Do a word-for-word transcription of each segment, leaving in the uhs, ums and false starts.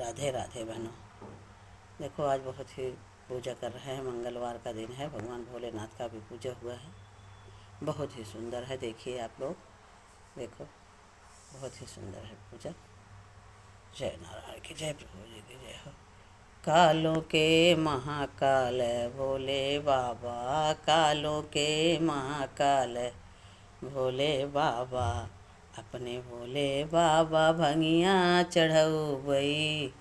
राधे राधे बहनों। देखो, आज बहुत ही पूजा कर रहे हैं, मंगलवार का दिन है, भगवान भोलेनाथ का भी पूजा हुआ है, बहुत ही सुंदर है। देखिए आप लोग, देखो, बहुत ही सुंदर है पूजा। जय नारायण की जय, प्रभु जी की जय हो। कालों के महाकाल भोले बाबा, कालों के महाकाल भोले बाबा, अपने भोले बाबा भंगिया चढ़उबई,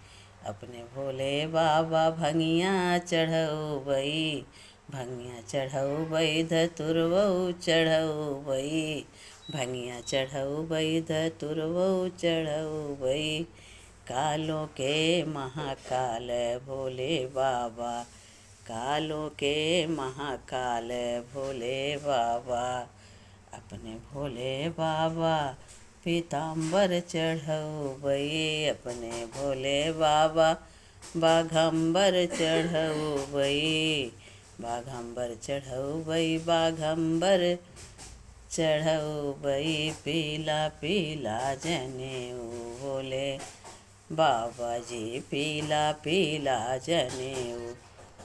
अपने भोले बाबा भंगिया चढ़उबई, भंगिया चढ़उबई, धतुरवउ चढ़उबई, भंगिया चढ़उबई, धतुरवउ चढ़उबई। कालों के महाकाल भोले बाबा, कालों के महाकाल भोले बाबा, अपने भोले बाबा पीताम्बर चढ़उबई, अपने भोले बाबा बाघम्बर चढ़उबई, बाघम्बर चढ़उबई, बाघम्बर चढ़उबई। पीला पीला जनेऊ भोले बाबा जी, पीला पीला जनेऊ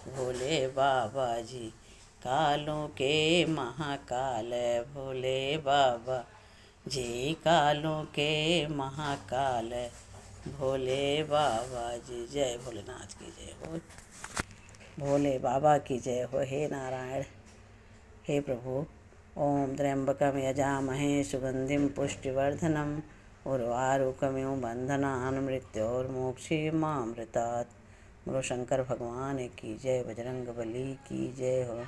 भोले बाबा जी, कालों के महाकाल भोले बाबा जी, कालों के महाकाल भोले बाबा जी। जय भोलेनाथ की जय हो, भोले बाबा की जय हो। हे नारायण, हे प्रभु, ओम त्र्यंबकम यजामहे सुगंधिम पुष्टिवर्धनम उर्वारुकमिव बंधनान मृत्योर्मोक्षीयमामृतात्। बोलो शंकर भगवान की जय, बजरंग बली की जय हो।